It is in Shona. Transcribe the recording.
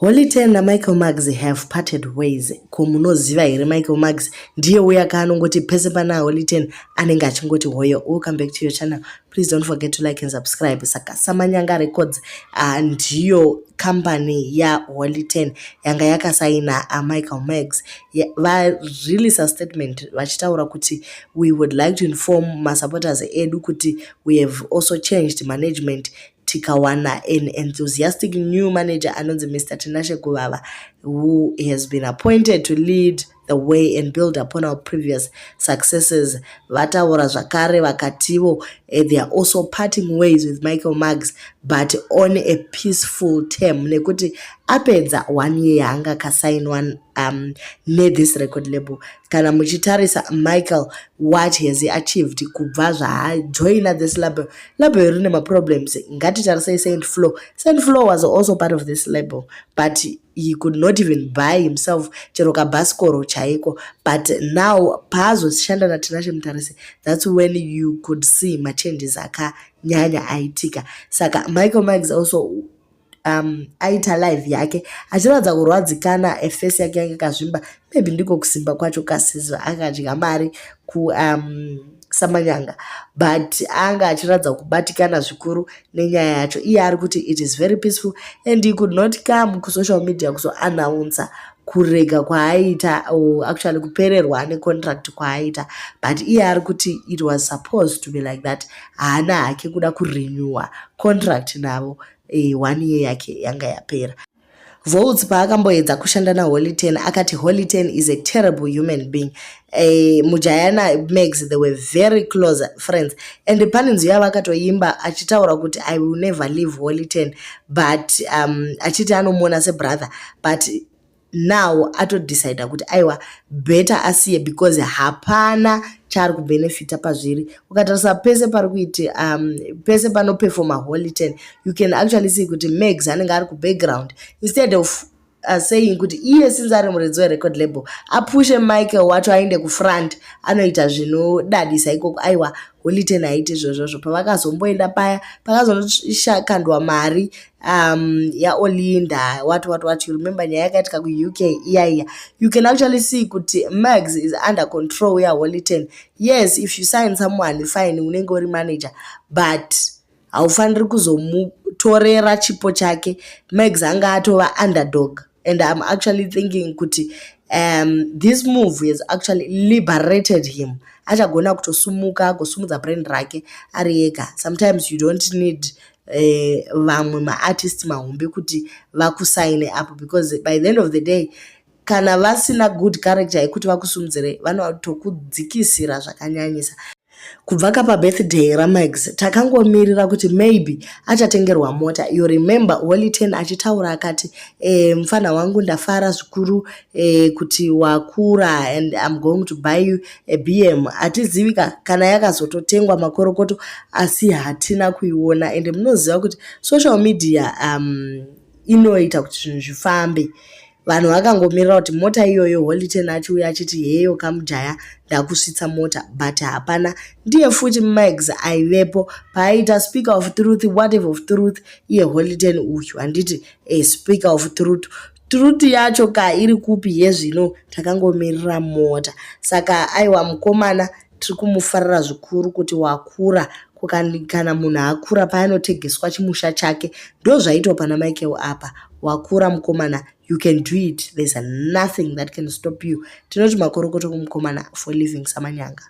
Holy Ten naMichael Magz have parted ways. Ko munoziva here Michael Magz ndiye uya kaanongoti pese pana Holy Ten anenge achingoti hoyo. Welcome back to your channel. Please don't forget to like and subscribe. Saka Samanyanga Records ndiyo company yaHoly Ten yanga yakasaina Michael Magz. Vareleasa statement vachitaura kuti, "We would like to inform masupporters edu kuti we have also changed management, tikawana an enthusiastic new manager anonzi Mr Tinashe Guvava, who has been appointed to lead the way and build upon our previous successes." Vataura zvakare vakativo they are also parting ways with Michael Magz, but on a peaceful term, nekuti apedza one year yaanga akasainwa nethis record label. Kana muchitarisa Michael, what has he achieved kubva zvaajoina this label? Label rine maproblems. Ngatitarisei Saint Floew. Saint Floew was also part of this label, but he could not even buy himself chero kabhasikoro chaiko. But now paazoshanda naTinashe Mutarisi, that's when you could see machanges akanyanya aitika. Saka Michael Magz also aita live yake achiratidza kurwadzikana, eface yake yange kazvimba. Maybe ndiko kusimba kwacho kasizvo akadya mari kuSamanyanga, but anga achiratidza kubatikana zvikuru nenyaya yacho. Iye ari kuti it is very peaceful and he could not come kusocial media kuzoannounsa kurega kwaaita, actually kupererwa necontract kwaaita, but iye ari kuti it was supposed to be like that. Haana hake kuda kurenewa contract navo, one year yake yanga yapera. Volts paakamboedza kushanda naHoly Ten, akati Holy Ten is a terrible human being. Mujayana Magz, they were very close friends, and pane nziyo yavakatoimba achitaura kuti, "I will never leave Holy Ten," but achiti anomuona sebrother, but now atodecida kuti aiwa, better asiye because hapana chaari kubenefita pazviri. Ukatarisa pese pari kuiti pese panoperforma Holy Ten, you can actually see kuti Magz anenge ari kubackground, instead of saying kuti iye since ari muridzi werecord label apushe Michael wacho aende kufront, anoita zvinodadisa ikoko. Aiwa, Holy Ten haiti izvozvozvo. Pavakazomboenda paya pakazonoshandwa mari yaOlinda, what what what, you remember nyaya yakaitika kuUK iya iya. You can actually see kuti Magz is under control yaHoly Ten. Yes, if you sign someone, fine, unenge uri manager, but haufaniri kuzomutorera chipo chake. Magz anga atova underdog, and I'm actually thinking kuti this move has actually liberated him. Achagona kutosumuka agosumudza brand rake ari ega. Sometimes you don't need vamwe maartist mahombe kuti vakusaine apo, because by the end of the day, kana vasina good character yekuti vakusumudzire, vanotokudzikisira zvakanyanyisa. Kubva kapabirthday raMax, takangomirira kuti maybe achatengerwa mota. You remember Holy Ten achitaura akati, "Mufana wangu, ndafara zvikuru kuti wakura and I'm going to buy you a BM." Hatizivi kana yakazototengwa, makorokoto, asi hatina kuiona. Ende munoziva kuti social media inoita kuti zvinhu zvifambe. Vanhu vakangomirira kuti mota iyoyo, Holy Ten achiuya achiti, "Heyo kamujaya, ndakusvitsa mota," but hapana. Ndiye futi Magz aivepo paaita Speaker of Truth, whatever of truth. Iye Holy Ten uyu, handiti a Speaker of Truth? Truth yacho ka iri kupi yezvino? Takangomirira mota. Saka aiwa, mukomana tiri kumufarira zvikuru kuti wakura. Kana munhu akura paanotegeswa chimusha chake, ndozvaitwa pana Michael apa. Wakura mukomana, you can do it. There's nothing that can stop you. Tinoti makorokoto kumukomana for leaving Samanyanga.